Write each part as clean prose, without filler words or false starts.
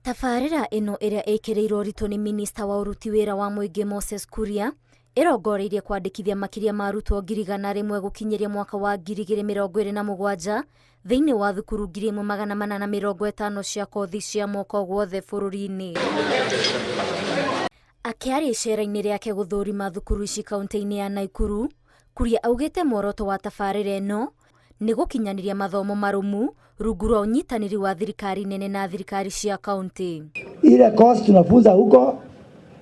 Tabarĩra ĩno ĩrĩa ĩkĩrĩirwo ũritũ nĩ minista wa ũruti wĩra wa mũingĩ Moses Kuria, ĩrongoreirie kwandĩkithia makĩria ma arutwo 100,000 gũkinyĩria mwaka wa 2027 thĩinĩ wa thukuru 1450 cia kothi cia moko guothe bũrũri-inĩ. Akĩaria icera-inĩ rĩake gũthũrima thukuru ici kaunti-inĩ ya Naikuru, Kuria augĩte muoroto wa tabarĩra ĩno nĩ gũkinyanĩria mathomo marũmu rungu rwa ũnyitanĩri wa thirikari nene na thirikari cia kaunti. Ile course tunafunza huko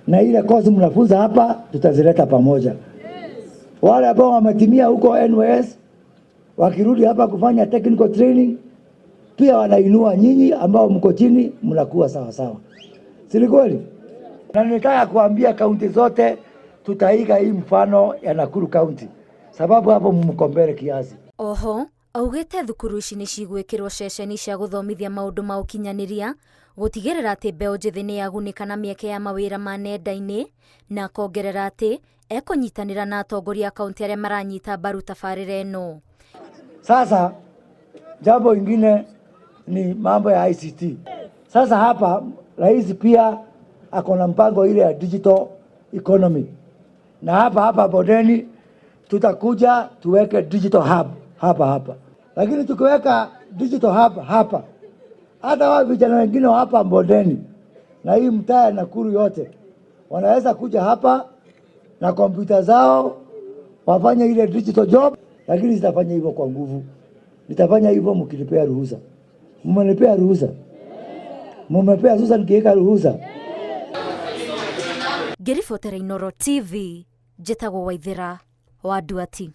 na ile course mnafunza hapa tutazileta pamoja. Wale ambao wametimia huko NYS wakirudi hapa kufanya technical training pia wanainua nyinyi ambao mko chini, mnakuwa sawa sawa, si kweli? Na nitaka kuambia kaunti zote tutaiga hii mfano ya Nakuru County, sababu hapo mko mbele kiasi. Oho augĩte thukuru ici nĩ cigwĩkĩrwo ceceni cia gũthomithia maũndũ ma ũkinyanĩria gũtigĩrĩra atĩ mbeũ njĩthĩ nĩ yagunĩka na mĩeke ya mawĩra ma nenda-inĩ, na akongerera atĩ ekũnyitanĩra na atongoria a kaunti arĩa maranyita mbaru tabarĩra ĩno. Sasa jambo ingine ni mambo ya ICT. Sasa hapa rais pia ako na mpango ile ya digital economy, na hapa hapa Bondeni tutakuja tuweke digital hub hapa hapa, lakini tukiweka digital hub hapa, hata wao vijana wengine wa hapa Bondeni na hii mtaa ya Nakuru yote wanaweza kuja hapa na kompyuta zao wafanye ile digital job, lakini sitafanya hivyo kwa nguvu. Nitafanya hivyo mkinipea ruhusa. Mmenipea ruhusa? Mmepea ruhusa nikiweka ruhusa? Ngĩribotera Inooro TV, njĩtagwo Waithĩra wa Nduati.